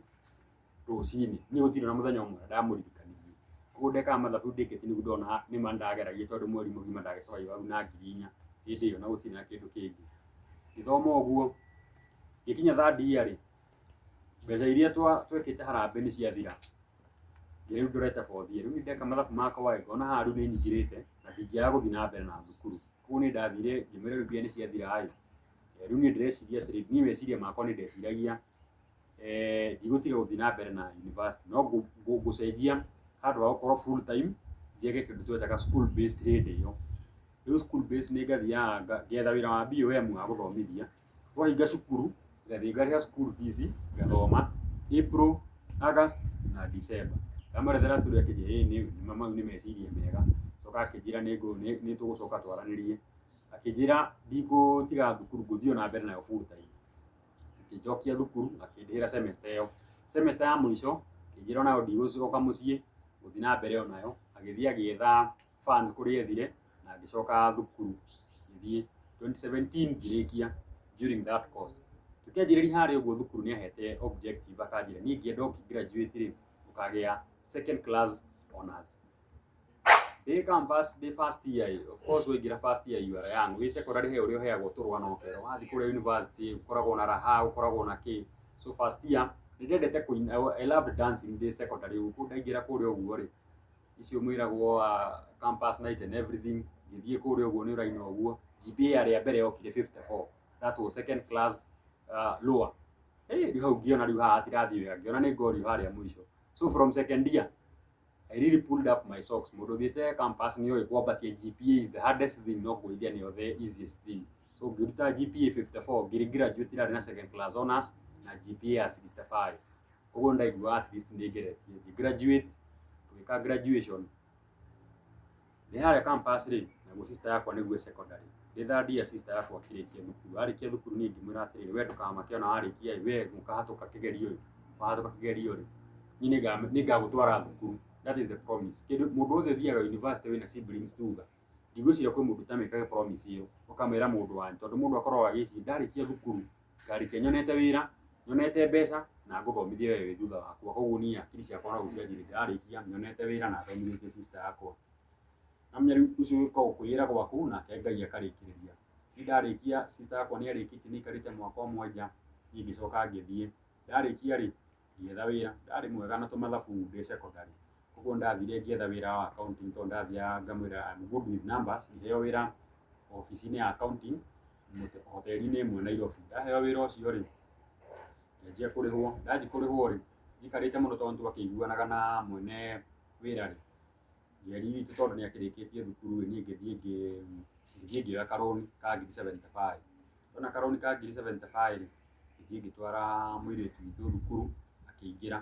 rũcinĩ. Niĩ gũtirĩ na mũthenya ũmwe ndamũririkanirie. Koguo ndekaga mathabu ndĩkĩtie nĩguo ndona nĩma ndageragia tondũ mweri mũgima ndagĩcokagia hau na ngiri inya hĩndĩ ĩyo na gũtirĩ na kĩndũ kĩngĩ. Ngĩthoma ũguo, ngĩkinya third year rĩ, mbeca iria twekĩte harambee nĩ ciathira. Rĩu ndorete fourth year. Rĩu niĩ ndeka mathabu makwa ĩ, ngona haha rĩu nĩ nyingĩrĩte na ndingĩaga gũthiĩ na mbere na thukuru. Koguo niĩ ndathire ngĩmwĩra rĩu mbia nĩ ciathira ĩ, rĩu niĩ ndĩreciria atĩrĩrĩ, niĩ meciria makwa nĩ ndeciragia ndigũtiga gũthiĩ na mbere na university no ngũcenjia handũ ha gũkorwo full time thiage kĩndũ twetaga school based hĩndĩ ĩyo. Rĩu school based nĩ ngathiaga ngetha wĩra wa BOM wa gũthomithia. Twahinga cukuru ngathiĩ ngarĩha school fees ngathoma April, August na December. Ndamwerethera story akĩnjĩra ĩĩ nĩ mau nĩ meciria mega. Acoka akĩnjĩra nĩ tũgũcoka twaranĩrie. Akĩnjĩra ndigũtiga thukuru ngũthiĩ o na mbere nayo full time. Akĩnjokia thukuru akĩndĩhĩra semester ĩyo. Semester ya mũico akĩnjĩra onayo ndigũcoka mũciĩ ngũthiĩ na mbere onayo. Agĩthiĩ agĩetha funds kũrĩa ethire na ngĩcoka thukuru ngĩthiĩ 2017 ngĩrĩkia during that course. Tũkĩanjĩrĩria harĩa ũguo thukuru nĩ ahete objective akanjĩra niĩ ingĩenda ũkĩ graduate rĩ, ũkagĩa second class honors. Ndĩ campus ndĩ first year ĩ, of course waingĩra first year you are young. Wĩ secondary he ũrĩa ũheagwo tũrũgano ũkerwo wathiĩ kũrĩa university ũkoragwo na raha, ũkoragwo na kĩ. So first year nĩ ndendete kũina, I loved dancing ndĩ secondary ũguo ndaingĩra kũrĩa ũguo rĩ, icio mwĩragwo campus night and everything, ngĩthiĩ kũrĩa ũguo nĩ ũraina ũguo, GPA yarĩ ya mbere yokire 54. That was second class lower. Hey, rĩu hau ngĩona rĩu haha hatirathiĩ wega, ngĩona nĩ ngorio harĩa mũico. So from second year I really pulled up my socks. Mũndũ ũthiĩte campus nĩ oĩ kwambatia GPA is the hardest thing, no kũithia nĩyo the easiest thing. So ngĩruta GPA 54, ngĩrĩ graduate ĩrarĩ na second class honors na GPA ya 65. Koguo ndaigua at least nĩ ngeretie. Ngĩ graduate, tũgĩka graduation. Ndĩ harĩa campus rĩ, naguo sister yakwa nĩguo secondary. Ndĩ third year sister yakwa akĩrĩkia thukuru. Arĩkia thukuru niĩ ngĩmwĩra atĩrĩrĩ, we ndũkamake ona warĩkia ĩ, we ũkahatũka kĩgerio ĩ, wahatũka kĩgerio rĩ, niĩ nĩngagũtwara thukuru. That is the promise. Kĩndũ mũndũ wothe ũthiaga university wĩna siblings tuga, ndigwĩciria kwĩ mũndũ ũtamĩkaga promise ĩyo, ũkamwĩra mũndũ wanyu, tondũ mũndũ akoragwo agĩciria ndarĩkia thukuru, ngarĩkia nyonete wĩra, Nyonete mbeca na ngũthomithie we wĩ thutha wakwa. Koguo niĩ hakiri ciakwa no gũcianjĩrĩria ndarĩkia nyonete wĩra na thomithĩtie sister yakwa. Namenya rĩu ũcio gũkoragwo kwĩĩra gwaku nake Ngai akarĩkĩrĩria. Niĩ ndarĩkia, sister yakwa nĩ arĩkĩtie, nĩ aikarĩte mwaka ũmwe nja, niĩ ngĩcoka ngĩthiĩ. Ndarĩkia rĩ, ngĩetha wĩra. Ndarĩ mwega na tũmathabu ndĩ secondary. Koguo ndathire ngĩetha wĩra wa accounting tondũ ndathiaga ngamwĩra I'm good with numbers, ngĩheo wĩra obici-inĩ ya accounting hoteli-inĩ ĩmwe Nairobi. Ndaheo wĩra ũcio rĩ, ngĩanjia kũrĩhwo. Ndanjia kũrĩhwo rĩ, njikarĩte mũno tondũ nĩtwakĩiguanaga na mwene wĩra rĩ, njiari witũ tondũ nĩ akĩrĩkĩtie thukuru rĩ, niĩ ngĩthiĩ ngĩoya karũni ka ngiri 75. Ndona karũni ka ngiri 75 rĩ, ngĩthiĩ ngĩtwara mũirĩtu witũ thukuru akĩingĩra.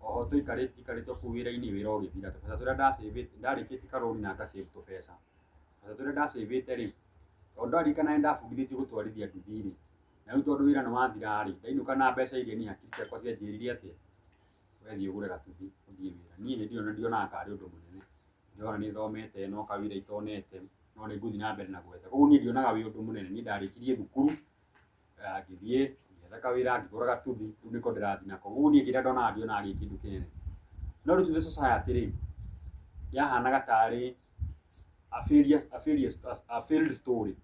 Oho tũikarĩte njikarĩte o kũu wĩra-inĩ, wĩra ũgĩthira. Tũbeca tũrĩa ndacĩvĩte, ndarĩkĩtie karũni na ngasave tũbeca. Tũbeca tũrĩa ndacĩvĩte rĩ, tondũ ndaririkana nĩ ndabundithĩtio gũtwarithia nduthi rĩ, na rĩu tondũ wĩra nĩ wathira rĩ, ndainũka na mbeca iria niĩ hakiri ciakwa cianjĩrire atĩa, we thiĩ ũgũre gatuthi ũthiĩ wĩra. Niĩ hĩndĩ ĩyo ndionaga karĩ ũndũ mũnene. Ndĩrona nĩ thomete no kawĩra itonete, no nĩ ngũthiĩ na mbere na gwetha. Koguo niĩ ndionaga wĩ ũndũ mũnene. Niĩ ndarĩkirie thukuru, ngĩthiĩ ngĩetha kawĩra, ngĩgũra gatuthi, rĩu nĩko ndĩrathiĩ nako. Koguo niĩ kĩrĩa ndonaga ndionaga gĩ kĩndũ kĩnene. No rĩu to the society rĩ, yahanaga tarĩ a failure, a failure, a failed story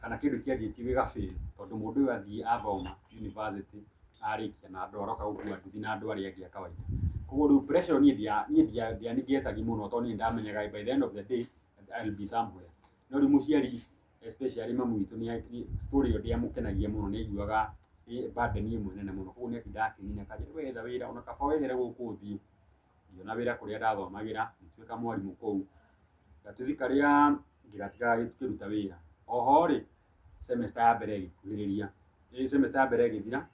kana kĩndũ kĩanjĩtie gĩgafail tondũ mũndũ ũyũ athiĩ athoma university arĩkia na andũ aroka gũkua nduthi na andũ arĩa angĩ a kawaida. Koguo rĩu pressure niĩ ndianigetagia mũno tondũ niĩ ndamenyaga by the end of the day I'll be somewhere. No rĩu mũciari especially mamu witũ nĩ story ĩyo ndĩamũkenagia mũno, nĩ aiguaga burden ĩmwe nene mũno. Koguo nĩ atindaga akĩnina akanjĩra we etha wĩra ona kaba wehere gũkũ ũthiĩ. Ngĩona wĩra kũrĩa ndathomagĩra, ngĩtuĩka mwarimũ kũu. Gatuthi karĩa ngĩgatiga gakĩruta wĩra. Oho rĩ, semester ya mbere ĩgĩkuhĩrĩria, semester ya mbere ĩgĩthira,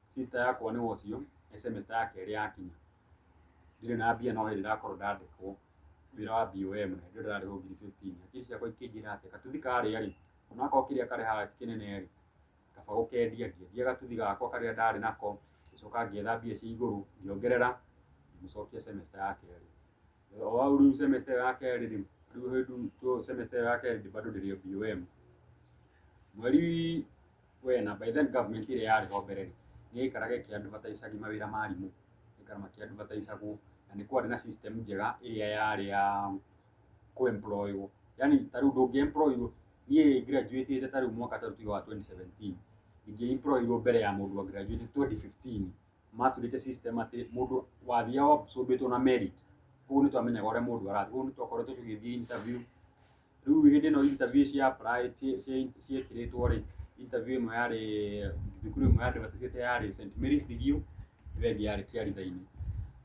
sister yakwa nĩwe ũcio, nĩ semester ya kerĩ yakinya. Ndirĩ na mbia no hĩndĩ ndakorwo ndandĩkwo wĩra wa BOM na hĩndĩ ĩyo ndĩrarĩhwo ngiri 15. Hakiri ciakwa ikĩnjĩra atĩ gatuthi karĩa rĩ, onakorwo kĩrĩa karehaga ti kĩnene rĩ, kaba gũkendia. Ngĩendia gatuthi gakwa karĩa ndarĩ nako, ngĩcoka ngĩetha mbia cia igũrũ, ngĩongerera, ngĩmũcokia semester ya kerĩ. O hau rĩu semester ĩyo ya kerĩ rĩ, rĩu hĩndĩ semester ĩyo ya kerĩ bado ndĩrĩ o BOM. Mweri wena, by then government ĩrĩa yarĩ ho mbere rĩ, nĩ yaikaraga ĩkĩ-advertise mawĩra ma arimũ, maikara makĩ-advertise-agwo na nĩ kwarĩ na system njega ĩrĩa yarĩ ya kũ-employ-wo. Yani ta rĩu ndũngĩ-employ-irwo, niĩ graduate ta rĩu mwaka ta tuge wa 2017, ingĩ-employ-irwo mbere ya mũndũ wa graduate 2015. Maturĩte system atĩ mũndũ wathiaga absorbĩtwo na merit. Koguo nĩ twamenyaga ũrĩa mũndũ arathiĩ. Koguo nĩ twakoretwo tũgĩthiĩ interview. Rĩu hĩndĩ ĩno interview cia apply ciĩkĩrĩtwo rĩ, interview ĩmwe yarĩ thukuru ĩmwe ya advertisĩte yarĩ St Mary's Thigio, ĩyo ĩngĩ yarĩ Kĩaritha-inĩ.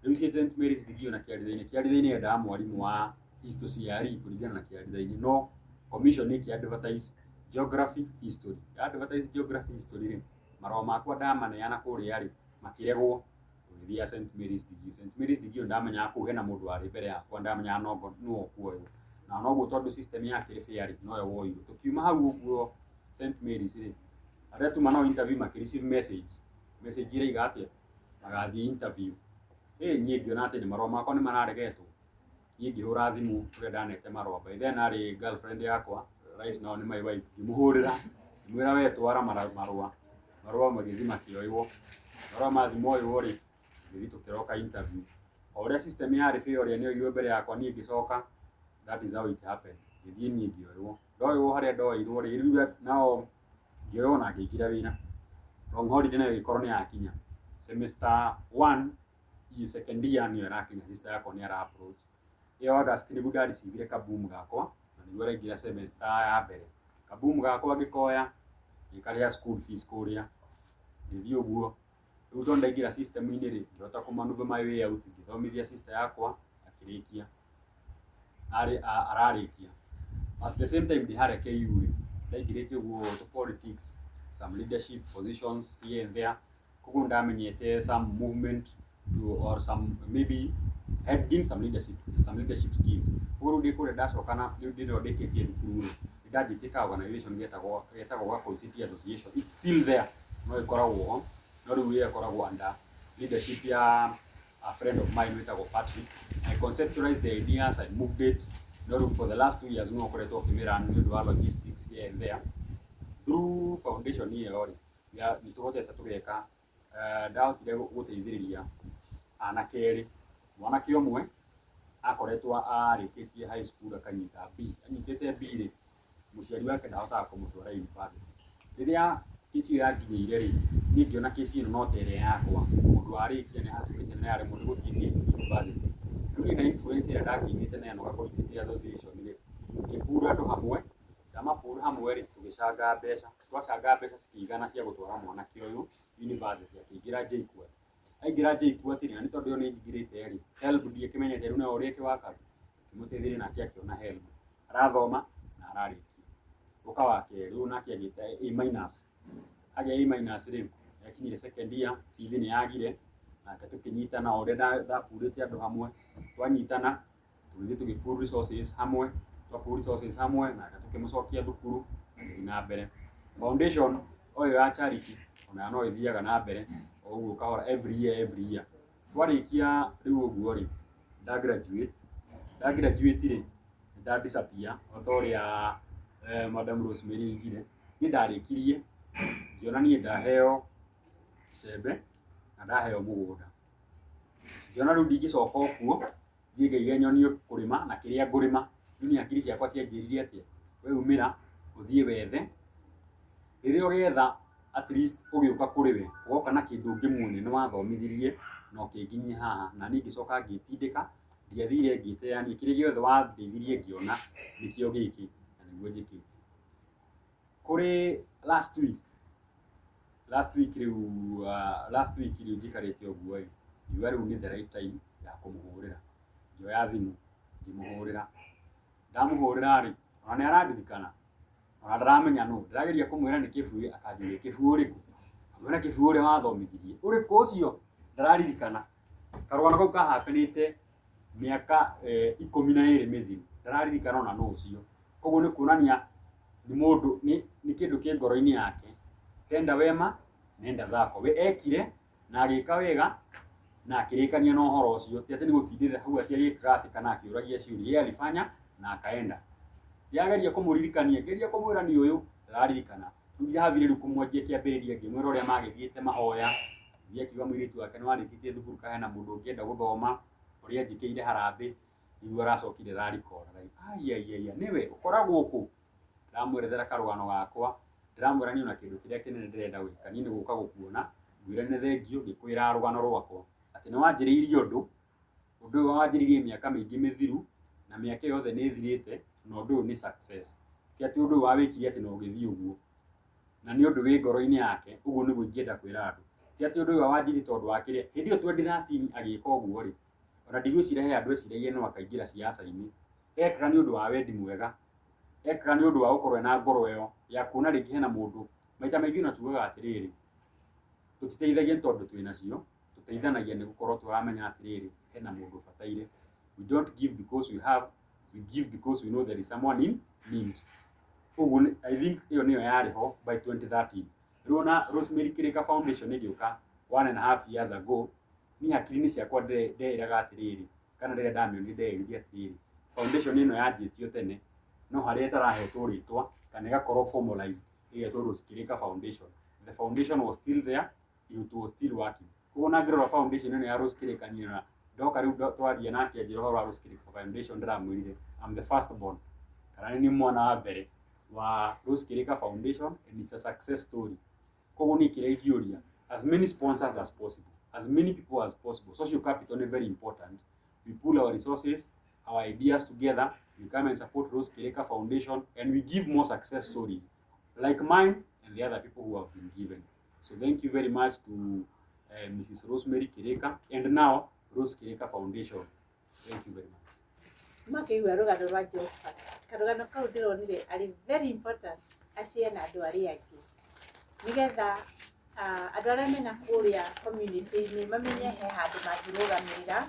Rĩu cia St Mary's Thigio na Kĩaritha-inĩ, Kĩaritha-inĩ yendaga mwarimũ wa Histo CRE kũringana na Kĩaritha-inĩ, no commission ĩkĩ advertise geography, history. Ya advertise geography, history rĩ, marũa makwa ndamaneana kũrĩa rĩ, makĩregwo. Tũgĩthiĩ St Mary's Thigio. St Mary's Thigio ndamenyaga kũu hena mũndũ warĩ mbere yakwa, ndamenyaga nũũ ũkuoywo. Na noguo tondũ system yakĩrĩ fair rĩ, nowe woirwo. Tũkiuma hau ũguo St Mary's rĩ, arĩa tuma nao interview makĩ receive message. Message ĩraiga atĩa? Magathiĩ interview. Ĩ niĩ ngĩona atĩ marũa makwa nĩ mararegetwo. Niĩ ngĩhũra thimũ kũrĩa ndanete marũa. By then arĩ girlfriend yakwa, right now nĩ my wife. Ngĩmũhũrĩra, ngĩmwĩra we twara marũa. Marũa magĩthiĩ makĩoywo. Marũa mathiĩ moywo rĩ, tũgĩthiĩ tũkĩroka interview. O ũrĩa system yarĩ fair ũrĩa nĩoirwo mbere yakwa niĩ ngĩcoka, that is how it happened. Ngĩthiĩ niĩ ngĩoywo. Ndoywo harĩa ndoeirwo rĩ, rĩu nao ngĩoywo na ngĩingĩra wĩra. Long holiday nayo ĩgĩkorwo nĩ yakinya. Semester 1 second year nĩyo ĩrakinya, sister yakwa nĩ ara approach. Ĩyo August nĩguo ndarecivire kaboom gakwa, na nĩguo araingĩra semester ya mbere. Kaboom gakwa ngĩkoya, ngĩkarĩha school fees kũrĩa, ngĩthiĩ ũguo. Rĩu tondũ ndaingĩra system-inĩ rĩ, ngĩhota kũ maneuver my way out, ngĩthomithia sister yakwa, akĩrĩkia. Ararĩkia. At the same time ndĩ harĩa KU rĩ, ndaingĩrĩte ũguo to politics, some leadership positions here and there. Koguo ndamenyete some movement to, or some maybe had gained some leadership skills. Koguo rĩu ndĩ kũrĩa ndacoka na rĩu ndĩrĩa ndĩkĩtie thukuru rĩ, nĩndanjĩtie ka organization getagwo Gakũi City Association. It's still there, no ĩkoragwo ho, no rĩu ĩyo ĩkoragwo under leadership ya a friend of mine wĩtagwo Patrick. I conceptualized the ideas, I moved it. No rĩu for the last 2 years no ũkoretwo ũkĩmĩrun nĩ ũndũ wa logistics here and there. Through foundation ĩyo rĩ, Nĩ tũhotete tũgeka, ndahotire gũteithĩrĩria anake erĩ. Mwanake ũmwe akoretwo arĩkĩtie high school akanyita B, anyitĩte B rĩ, mũciari wake ndahotaga kũmũtwara university. Rĩrĩa case ĩyo yanginyĩire rĩ, niĩ ngĩona case ĩno no ta ĩrĩa yakwa, mũndũ warĩkia nĩ ahatũkĩte na aremwo nĩ gũthiĩ university. Rĩu niĩ na influence ĩrĩa ndakĩgĩte na ĩno Gakũri City Association rĩ, ngĩpura andũ hamwe, ndamapura hamwe rĩ, tũgĩcanga mbeca, twacanga mbeca cikĩigana cia gũtwara mwanake ũyũ university, akĩingĩra JKUAT. Aingĩra JKUAT rĩ, na nĩ tondũ ĩyo nĩ njingĩrĩte rĩ, HELB ndiakĩmenyete rĩu nayo ũrĩa ĩkĩwakaga, tũkĩmũteithĩrĩria nake akĩona HELB, arathoma na ararĩkia. Ũka wa kerĩ ũyũ nake agĩte A minus, agĩa A minus rĩ, akinyire second year, bithi nĩ yagire, nake tũkĩnyitana o ũrĩa ndapurĩte andũ hamwe, twanyitana tũgĩthiĩ tũgĩ pool resources hamwe, twa pool resources hamwe, nake tũkĩmũcokia thukuru agĩthiĩ na mbere. Foundation o ĩyo ya charity onayo no ĩthiaga na mbere o ũguo kahora every year every year. Twarĩkia rĩu ũguo rĩ, nda graduate, nda graduate rĩ, nda disappear o ta ũrĩa Madam Rosemary oigire, niĩ ndarĩkirie ngĩona niĩ ndaheo icembe na ndaheo mũgũnda. Ngĩona rĩu ndingĩcoka o kuo thiĩ ngaige nyonio kũrĩma na kĩrĩa ngũrĩma. Rĩu niĩ hakiri ciakwa cianjĩrire atĩa, we umĩra ũthiĩ wethe, rĩrĩa ũgetha at least ũgĩũka kũrĩ we ũgoka na kĩndũ ũngĩmuonia nĩ wathomithirie na ũkĩnginyia haha. Na niĩ ngĩcoka ngĩtindĩka, ndiathire ngĩteania, kĩrĩa gĩothe wandeithirie ngĩona nĩkĩo gĩkĩ na nĩguo njĩkĩte. Kũrĩ last week, last week rĩu, last week rĩu njikarĩte ũguo ĩ, ngiuga rĩu nĩ the right time ya kũmũhũrĩra. Ngĩoya thimũ ngĩmũhũrĩra, ndamũhũrĩra rĩ, ona nĩ arandirikana, ona ndaramenya nũ, ndĩrageria kũmwĩra nĩ Kĩbuĩ akanjũria Kĩbuĩ ũrĩkũ? Ngamwĩra Kĩbuĩ ũrĩa wathomithirie, ũrĩkũ ũcio? Ndararirikana. Karũgano kau kahapenĩte mĩaka 12 mĩthiru, ndararirikana ona nũ ũcio. Koguo nĩ kuonania nĩ mũndũ, nĩ kĩndũ kĩ ngoro-inĩ yake, tenda wema nenda zako. We ekire na agĩka wega na akĩrĩkania na ũhoro ũcio, ti atĩ nĩ gũtindĩrĩra hau atĩ agĩkaga atĩ kana akĩũragia ciũria, yeye alifanya na akaenda. Ndĩrageria kũmũririkania, ngeria kũmwĩra nĩ ũyũ, ndararirikana. Rĩu ndĩrathire rĩu kũmwanjia kĩambĩrĩria ngĩmwĩra ũrĩa magĩthiĩte mahoya, agĩthiĩ akiuga mũirĩtu wake nĩ warĩkĩtie thukuru kana hena mũndũ ũngĩenda gũthoma, ũrĩa anjĩkĩire harambĩ, nĩguo aracokire ararikora. Aiaiaia, nĩwe ũkoragwo kũ? Ndĩramwerethera karũgano gakwa, ndĩramwĩra niĩ ona kĩndũ kĩrĩa kĩnene ndĩrenda gwĩka, niĩ nĩ gũka gũkuona, ngwĩre nĩ thengiũ ngĩkwĩra rũgano rwakwa, atĩ nĩ wanjĩrĩirie ũndũ, ũndũ ũyũ wanjĩrĩirie mĩaka mĩingĩ mĩthiru, na mĩaka ĩyo yothe nĩ ĩthirĩte, na ũndũ ũyũ nĩ success. Ti atĩ ũndũ ũyũ wawĩkire atĩ na ũgĩthiĩ ũguo, na nĩ ũndũ wĩ ngoro-inĩ yake, ũguo nĩguo ingĩenda kwĩra andũ. Ti atĩ ũndũ ũyũ wanjirie tondũ wa kĩrĩa, hĩndĩ ĩyo 2013 agĩka ũguo rĩ, ona ndigwĩciria he andũ eciragia no akaingĩra siasa-inĩ. Ekaga nĩ ũndũ wa wendi mwega, ekaga nĩ ũndũ wa gũkorwo ena ngoro ĩyo ya kuona rĩngĩ hena mũndũ. Maita maingĩ ona tugaga atĩrĩrĩ, tũtiteithagia nĩ tondũ twĩnacio, tũteithanagia nĩ gũkorwo tũramenya atĩrĩrĩ, hena mũndũ ũbataire. We don't give because we have, we give because we know there is someone in need. Ũguo I think ĩyo nĩyo yarĩ ho by 2013. Rĩu ona Rosemary Kirika Foundation ĩgĩũka 1.5 years ago, niĩ hakiri-inĩ ciakwa ndeĩraga atĩrĩrĩ, kana rĩrĩa ndamĩonire ndeĩrire atĩrĩrĩ, foundation ĩno yanjĩtio tene, no harĩa ĩtarahetwo rĩtwa kana ĩgakorwo formalized ĩgetwo Rose Kirika Foundation. The foundation was still there, it was still working. Koguo ona ngĩrora foundation ĩno ya Rose Kirika niĩ ona ndoka rĩu twaria nake anjĩra ũhoro wa Rose Kirika Foundation ndĩramwĩrire I'm the first born, kana nĩ niĩ mwana wa mbere wa Rose Kirika Foundation and it's a success story. Koguo niĩ kĩrĩa ingĩũria, as many sponsors as possible, as many people as possible. Social capital is very important. We pool our resources, our ideas together, we come and support Rose Kirika Foundation and we give more success stories like mine and the other people who have been given. So thank you very much to Mrs. Rosemary Kirika and now Rose Kirika Foundation. Thank you very much. Makĩigua rũgano rwa Josephat, karũgano kau ndĩronire arĩ very important acie na andũ arĩa angĩ, nĩgetha andũ arĩa mena kũrĩa community-inĩ mamenye he handũ mangĩrũgamĩrĩra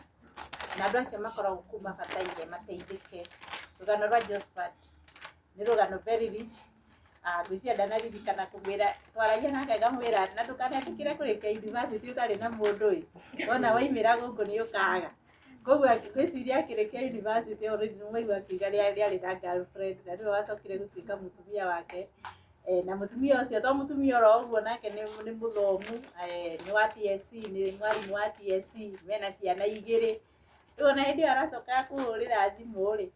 na andũ acio makoragwo kũu mabataire mateithĩke. Rũgano rwa Josephat nĩ rũgano very rich. Ngwĩciria ndanaririkana kũmwĩra, twaragia nake ngamwĩra na ndũkanetĩkĩre kũrĩkia university ũtarĩ na mũndũ ĩ, wona waimĩra gũkũ nĩ ũkaga. Koguo ngwĩciria akĩrĩkia university already nĩ mwaigua akiuga nĩ arĩ na girlfriend na nĩwe wacokire gũtuĩka mũtumia wake. Na mũtumia ũcio to mũtumia oro ũguo, nake nĩ mũthomu, nĩ wa TSC, nĩ mwarimũ wa TSC, mena ciana igĩrĩ. Rĩu ona hĩndĩ ĩyo aracoka kũhũrĩra thimũ rĩ,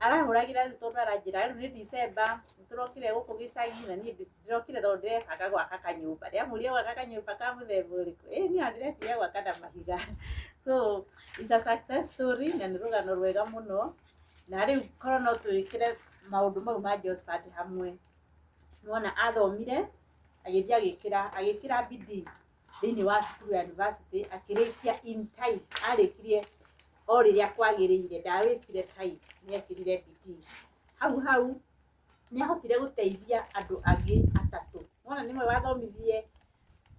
arahũragĩra rĩu tondũ aranjĩra rĩu nĩ December, nĩtũrokire gũkũ gĩcagi na niĩ ndĩrokire tondũ ndĩrebanga gwaka kanyũmba. Ndĩramũria gwaka kanyũmba ka mũthemba ũrĩkũ? Ĩ niĩ ona ndĩreciria gwaka na mahiga. So it's a success story na nĩ rũgano rwega mũno. Na rĩu korwo no twĩkĩre maũndũ mau ma Josphat hamwe. Nĩwona athomire, agĩthiĩ agĩkĩra bidii thĩinĩ wa cukuru ya university, akĩrĩkia in time, arĩkirie o rĩrĩa kwagĩrĩire, nda waste time, nĩ ekĩrire bidii. Hau hau nĩ ahotire gũteithia andũ angĩ atatũ. Wona nĩwe wathomithie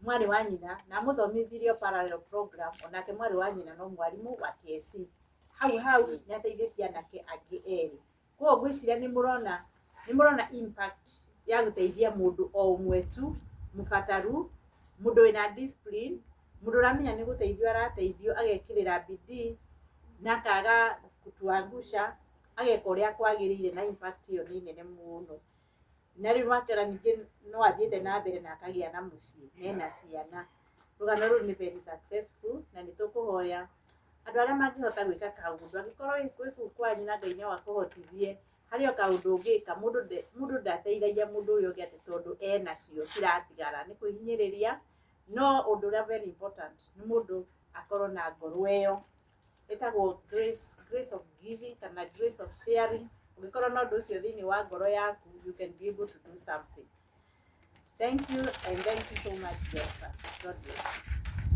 mwarĩ wa nyina na amũthomithirie parallel program, onake mwarĩ wa nyina no mwarimũ wa TSC. Hau hau nĩ ateithĩtie anake angĩ erĩ. Koguo ngwĩciria nĩ mũrona impact ya gũteithia mũndũ o ũmwe tu mũbataru, mũndũ wĩna discipline, mũndũ ũramenya nĩ gũteithio arateithio, agekĩrĩra bidii na akaga kutuangusha, ageka ũrĩa kwagĩrĩire, na impact ĩyo nĩ nene mũno. Na rĩu wakĩona ningĩ no athiĩte na mbere na akagĩa na mũciĩ mena ciana. Rũgano rũrũ nĩ very successful na nĩ tũkũhoya andũ arĩa mangĩhota gwĩka kaũndũ, angĩkorwo wĩ kũu kwanyu na Ngai no akũhotithie harĩ o kaũndũ ũngĩka, mũndũ ndateithagia mũndũ ũrĩa ũngĩ atĩ tondũ enacio ciratigara, nĩ kwĩhinyĩrĩria. No ũndũ ũrĩa very important nĩ mũndũ akorwo na ngoro ĩyo ĩtagwo grace, grace of giving kana grace of sharing. Ũngĩkorwo na ũndũ ũcio thĩinĩ wa ngoro yaku, you can be able to do something. Thank you, and thank you so much, Josephat. God bless you.